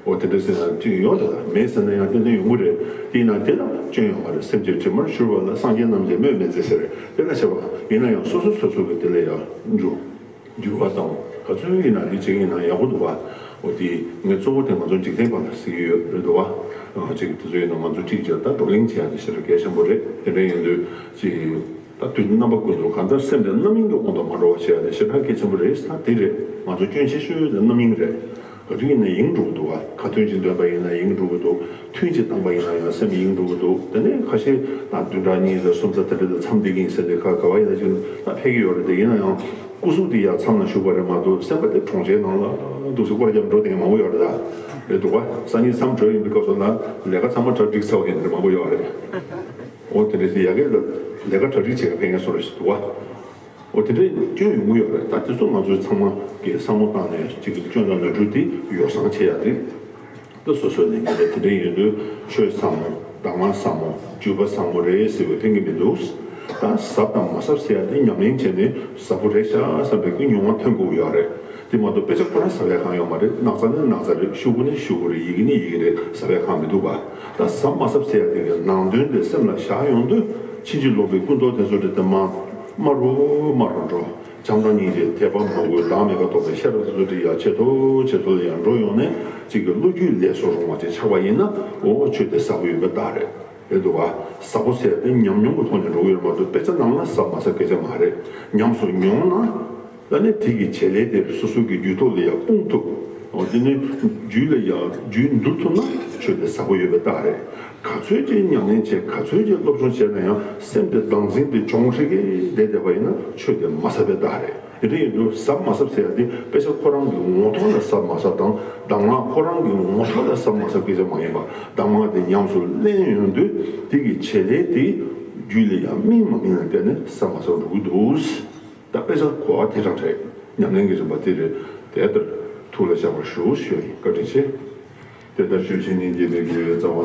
འོ་དེ་འདྲ་ཟེར་ན་ཅིག་ཡོང་དེ་ལ་མེད་ཟེར་ན་ཡང་ཏན་ཏན་ཡོང་གི་རེད། དེ་ཡིན་ན་དེ་ལ་སྐྱོན་ཡོད་པ་རེད། སེམས་ཅན་དྲི་མར་བཞུར་བ་ལ། སངས་རྒྱས་རྣམས་ཀྱིས་སྨོས་མི་བརྩི་ཟེར། དེ་ལ་བྱས་པ་ཡིན་ན་ཡང་སོ་སོ་སོ་སོ་གི་དེ་ལ་ཡང་འགྱུར་འགྱུར་བ་དང་། ག་ཚོད་ཡིན་ན་འདི་བྱེད་ཀྱི་ཡིན་ན་ཡག་པོ་འདུག་བ། འོ་དེ་ངས་གཙོ་བོ་དེ་ང་ཚོ་འཇིག་རྟེན་པ་ལ་ཟེར་གྱི་ཡོད་རེད་འདུག་བ། ཅིག་དེ་ཚོ་ཡིན་ན་ང་ཚོ་གཅིག་བྱས་ད་བགྲོ་གླེང་བྱེད་ཡ་དེ་ཞེ་དྲག་གལ་ཆེན་པོ་རེད། དེ་འདྲ་ཡིན་དུས་ཅིག་ད་དུས་རྣམ་པ་ཀུན་ཏུ་གང་ལྟར་སེམས་དེ་རྣམ་གཡེང་གི་དབང་དུ་མ་འགྲོ་བ་བྱེད་ཡ་དེ་ཞེ་དྲག་གལ་ཆེན་པོ་རེད། ད་དེ་རེད། ང་ཚོ་སྐྱོན་ཆེ་ཤོས་དེ་རྣམ་གཡེང་རེད། ག་དུས་ཡིན་ན་ཡེངས་འགྲོ་གི་འདུག་བ། ཁ་ཏོན་ཅིག་འདོན་པ་ཡིན་ན་ཡེངས་འགྲོ་གི་འདུག་ཐུན་ཅིག་བཏང་པ་ཡིན་ན་ཡང་སེམས་ཡེངས་འགྲོ་གི་འདུག་དེ་ནས་ཁ་ཤས་ད་བདུན་ཕྲག་གཉིས་དང་གསུམ་ཙམ་དེ་འདྲ་དང་མཚམས་བསྡད་ཀྱི་ཡིན་ཟེར་ཏེ་ག་ག་བ་ཡིན་ན་ཅིག་ད་ཕེབས་ཀྱི་ཡོད་རེད། དེ་ཡིན་ན་ཡང་སྐུ་གཟུགས་དེ་ཡར་མཚམས་ནང་བཞུགས་པ་རེད་མ་གཏོགས་སེམས་པ་དེ་གྲོང་ཁྱེར་ནང་ལ་འདུག་སེ་སྐོར་རྒྱབ་འགྲོ་བསྡད་མཁན་མང་པོ་ཡོད་རེད། ད་རེད་འདུག་བ། སང་ཉིན་མཚམས་གྲོལ་ཡིན་པའི་སྐབས་སུ་ལ་ལས་ཀ་ཚང་མ་གྲ་སྒྲིག་ཚར་བ་ཡིན་ནི་མང་པོ་ཡོད་རེད། འོ་དེ་འདྲ་ཞིག་ཡ་གི་ལས་ཀ་གྲ་སྒྲིག་བྱེད་ཀྱི་ཕེབས་མཁན་བཟོ་འདྲ་ཞིག་འདུག་བ། འོ་དེ་འདྲའི་སྐྱོན་ཡོང་གི་ཡོད་རེད། ད་དེ་ཚོ་ང་ཚོས་ཚང་མ་གིས་བསམ་བློ་བཏང་ནས་ཅིག་སྐྱོན་དང་ནོར་འཁྲུལ་དེ་ཡོ་བསྲང་བྱེད་ཡ་དེ། ད་སོ་སོའི་ལས་འགན་རེད། དེ་འདྲ་ཡིན་དུས་ཆོས་ཟབ་མོ། གདམས་ངག་ཟབ་མོ། བརྒྱུད་པ་ཟབ་མོ་རེད་ཟེར་བའི་ཕན་གྱི་མི་འདུག་ད་ཟབ་དང་མ་ཟབ་ཟེར་ཡ་དེ་ཉམས་ལེན་བྱས་ནས་ཟབ་པོ་རེད་ཤག་བསམ་པའི་ཀུན་ཉུང་བ་ཐོན་དགོས་ཀྱི་ཡོད་རེད། དེ་མ་གཏོགས་དཔེ་ཆ་ཁོ་རང་ཟབ་ཡ་གང་ཡོད་མ་རེད། སྣག་ཚ་ནི་སྣག་ཚ་རེད། ཤོག་བུ་ནི་ཤོག་བུ་རེད། ཡི་གེ་ནི་ཡི་གེ་རེད། ཟབ་ཡ་གང་མི་འདུག་བ། ད་ཟབ་མ་ཟབ་ཟེར་ཡ་དེ་གི་ནང་དོན་དེ་སེམས་ལ་བཞག་ཡོང་དུས་ཕྱིན་ཅི་ལོག་པའི་ཀུན་རྟོག་དེ་ཚོ་དེ་དེ་མ་དམའ་རུ་དམའ་རུ་འགྲོ། བྱམས་དང་སྙིང་རྗེ། དད་པ་མོས་གུས། བདག་མེད་པ་རྟོགས་པའི་ཤེས་རབ་དེ་ཚོ་དེ་ཡར་ཇེ་མཐོ་ཇེ་མཐོ་ལ་ཡར་འགྲོ་ཡོང་ནས་གཅིག་གི་བློ་རྒྱུད་ལས་སུ་རུང་བ་ཅིག་ཆགས་པ་ཡིན་ན། འོ་ཆོས་དེ་ཟབ་པོ་ཡོད་པའི་རྟགས་རེད། རེད་འདུག་བ། ཟབ་པོ་ཟེར་ཡ་དེ་ཉམས་མྱོང་གི་ཐོག་ནས་འགྲོ་གི་ཡོད་མ་གཏོགས་དཔེ་ཆ་ནང་ལ་ཟབ་མ་ཟབ་སྐད་ཆ་མ་རེད། ཉམས་སུ་མྱོང་ན། ད་ནི་དེ་གི་བྱེད་ལས་དེ་སོ་སོ་གི་རྒྱུད་ཐོག་ལ་ཡང་སྤུངས་ཐུབ། འོ་དེ་ནི་རྒྱུད་ལ་ཡང་རྒྱུད་འདུལ་ཐུབ་ན་ཆོས་དེ་ཟབ་པོ་ཡོད་པའི་རྟགས་རེད། ག་ཚོད་ཅིག་ཉམས་ལེན་བྱས་ག་ཚོད་ཅིག་སློབ་སྦྱོང་བྱས་ན་ཡང་སེམས་དེ་བདག་འཛིན་དེ་གྱོང་ཧྲིག་གེ་བསྡད་བསྡད་པ་ཡིན་ན་ཆོས་དེ་མ་ཟབ་པའི་རྟགས་རེད། དེ་འདྲ་ཡིན་དུས་ཟབ་མ་ཟབ་ཟེར་ཡ་དེ་དཔེ་ཆ་ཁོ་རང་གི་ངོ་ཐོག་ལ་ཟབ་མ་ཟབ་དང་གདམས་ངག་ཁོ་རང་གི་ངོ་ཐོག་ལ་ཟབ་མ་ཟབ་སྐད་ཆ་མ་ཡིན་པ། གདམས་ངག་དེ་ཉམས་སུ་ལེན་ཡོང་དུས་དེ་གི་བྱེད་ལས་དེ་རྒྱུད་ལ་ཡང་སྨིན་མ་སྨིན་ལ་བལྟས་ནས་ཟབ་མ་ཟབ་འགྲོ་གི་འདུག་ད་དཔེ་ཆ་གོ་བ་དེ་རང་རེད། ཉམས་ལེན་གྱི་རིམ་པ་དེ་རེད། དེ་ལྟར་ཐུགས་ལ་བཞག་པར་ཞུ་ཞུ་ཡིན། བཀའ་དྲིན་ཆེ། དེ་ལྟར་ཞུ་ཕྱིར་ནི་དགྱེས་པའི་དགེ་བའི་རྩ་བ།